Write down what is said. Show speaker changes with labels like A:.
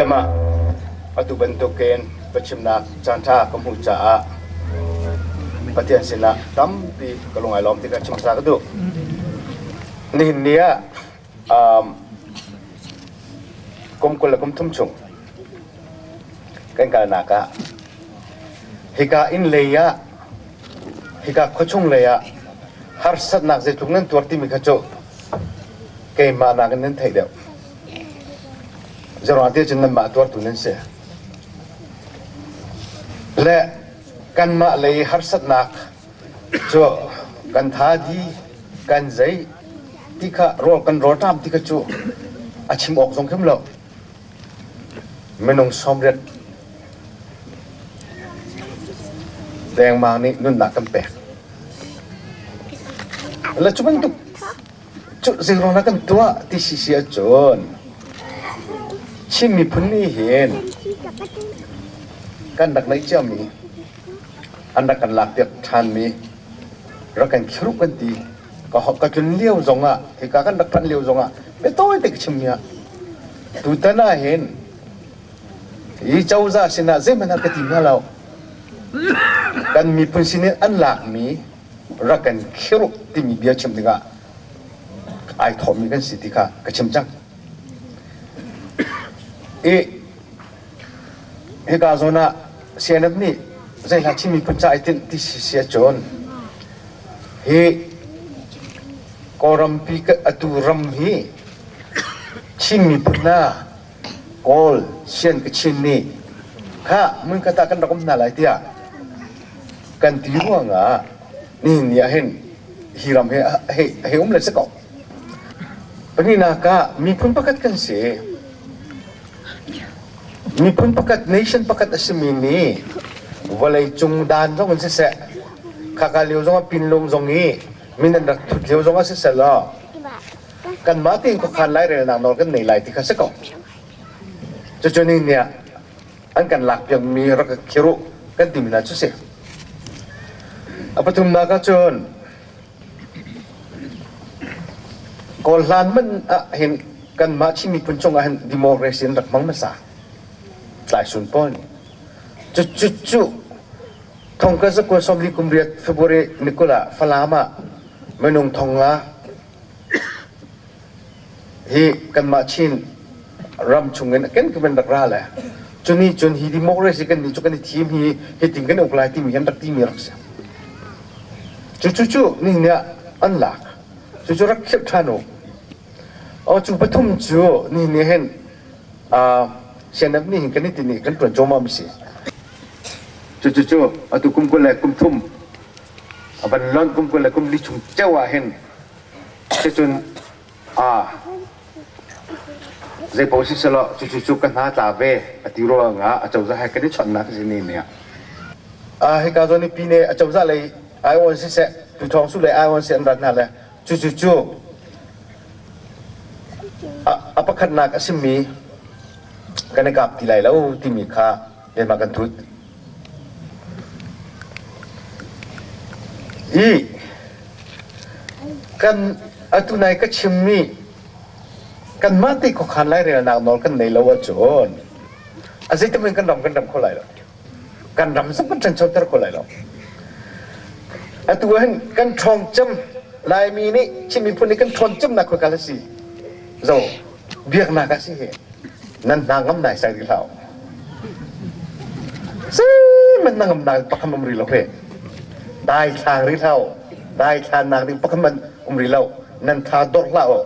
A: Cem ah atu bantukin biachimnak caanṭha ka hmuh caah Pathian sinah tampi ka lung ai lawm ti kha chim hmasa ka duh. Nihin ni ah kum 23 chung kan kalnak ah hika inn lei ah hika khuachung lei ah harsatnak zeitluk nan tuar timi kha cu keimah nakin nan theih deuh. Zeruang ti cun nanmah tuartu nan si. Le kanmah lei harsatnak cu kan tha di kan zei ti kha rawl kan rawlṭam ti kha cu a chim awk zong khim lo. Minung 80 dengmang nih nunnak kan pek. Le cu bantuk cu zeiruang dah kan tuah ti si si ahcun Chin miphun nih hin kan rak neih ciami an rak kan lakpiak ṭhanmi rak kan khiruh kan ti ka tlun lio zongah hika kan rak phanh lio zongah biatawi te ka chimmi ah tutan ah hin hi cozah sinah zeihmanh ah ka ti hna lo kan miphun sinin an lakmi rak kan khiruh timi bia chim dingah ai thawhmi kan si ti kha ka chim cang. I hika zawn ah CNF nih zeihla Chin miphun ca ai tinh ti si si ahcun hi Kawlrampi atu ram hi Chin miphun hna Kawl Sian Kachin nih kha hmunkhat ah kan rak um hna lai tiah kan ti ruangah nihin ni ah hin hi ram hi hei um le si ko. Pahnihnak ah miphun pakhat kan si. Miphun pakhat, nation pakhat a simi nih vawleicung dan zong in siseh, khaka lio zong ah pinlung zong i min an rak thut lio zong ah siseh law kanmah tein khuakhan lairelnak nawl kan nei lai ti kha si ko. Cucu ni nih an kan lakpiakmi rak khiruh kan timi hna cu si. A pathumnak ah cun Kawl hlan man ah hin kanmah Chin miphun cungah hin democracy an rak hmang hmasa. Tlaisun pawl nih. Cu cu cu thong ka zakua 40 kum riat February ni 20 ah Falam ah minung thong nga hi kanmah Chin ram chungin ken kan rak ra le cuni cun hi democracy kan nih cu kan i thim hi hitin kan uk lai timi an rak timi rak si. Cu cu cu nihin ah an lak. Cu cu rak khirh ṭhan u. O cu pathum cu nihin ni hin CNF nih hin kan i tin i kan ṭuan cawmam si. Cu cu cu atu kum 20 le kum thum a van lonh kum 20 le kum li chung ceu ah hin cucun zei paoh si selaw cucu cu ka hna tla ve a ti ruangah a cozah he kan i chawnhnak a si ni nih ah hika zawn i pine a cozah lei aiawn siseh tuthawng su lei aiawn si an rat hna le cucu cu a pakhatnak a simi kan i kap ti lai lo timi kha keimah kan thut i kan atu nai ka chimmi kanmah te khuakhan lairelnak nawl kan nei lo ahcun a zeitluk in kan ram kan ram kho lai lo kan ram zong kan ṭhanchoter kho lai lo atu hin kan ṭhawng cem Laimi nih Chin miphun nih kan ṭhawn cemnak khua kal a si zo biaknak a si hi nan hna ngam nai sai rih hlah Zeihmanh na ngam nak pakhat um rih lo he dai thlang rih hlah dai thlan nak ding pakhat man um rih lo nan tha dor hlah u.